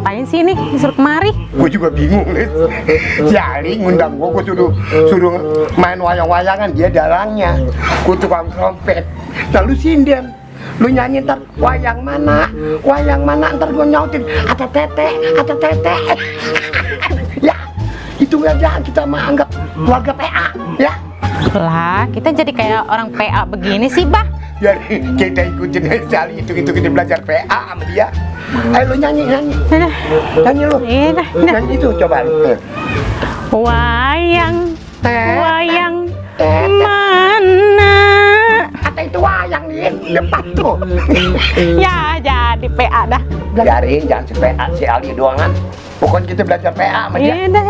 ngapain sih ini disuruh kemari? Gue juga bingung, Lis. Jali ngundang gue suruh main wayang-wayangan, dia dalangnya. Gue tukang trompet. Lalu sinden, lu nyanyi ntar wayang mana ntar gue nyautin atau tete. Ya, itu aja kita mah anggap keluarga PA, ya. Lah, kita jadi kayak orang PA begini sih, Bah. Ya, kita ikutin Jali itu kita belajar PA sama dia. Ayo lu nyanyi lu. Nyanyi itu coba lu. Wayang mana? Kata itu wayang nih, depan tuh. Ya, jadi PA dah. Belajarin, jangan si PA, si Ali doangan. Pokoknya kita belajar PA sama dia. Iya dah.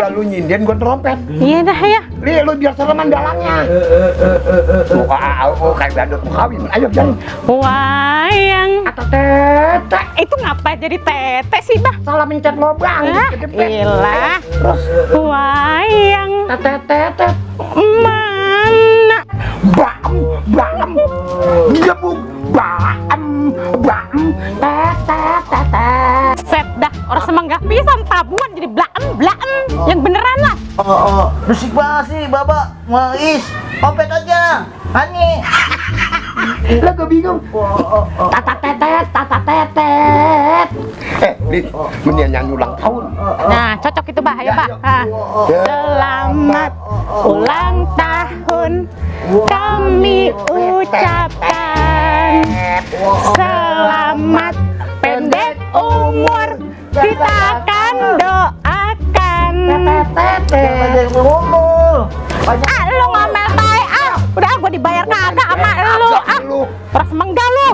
Lalu nyinden gue trompet. Iya dah ya. Li, lu biar sereman dalangnya. Kayak badut mau kawin. Ayo jalan. Wayang. Atau tete. Itu ngapa jadi tete sih, Bah? Salah mencet lubang. Iyalah. Terus Wayang tete. mana? Bam. Dia bam. Tete. Set dah, orang semang gak bisa tabuan jadi blaem. Yang beneran lah. Musik banget sih, Bapak. Mais, opet aja. Hani. Lah gue bingung. Tata tetet. Lid, mendingan nyanyi ulang tahun. Nah, cocok itu, Bah. Ayo, Bah. Selamat ulang tahun kami ucapkan. Selamat pendek umur kita akan doakan. Lu ngomel bae udah gua dibayar kagak sama lu Pras menggak lu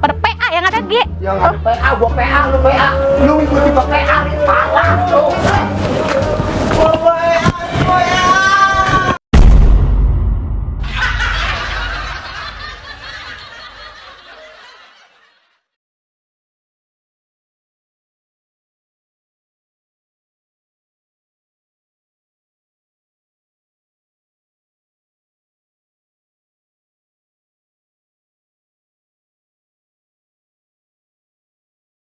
pada PA yang ada Gi. Yang ada PA, gua PA, lu PA. Lu ikut juga PA, malah lu.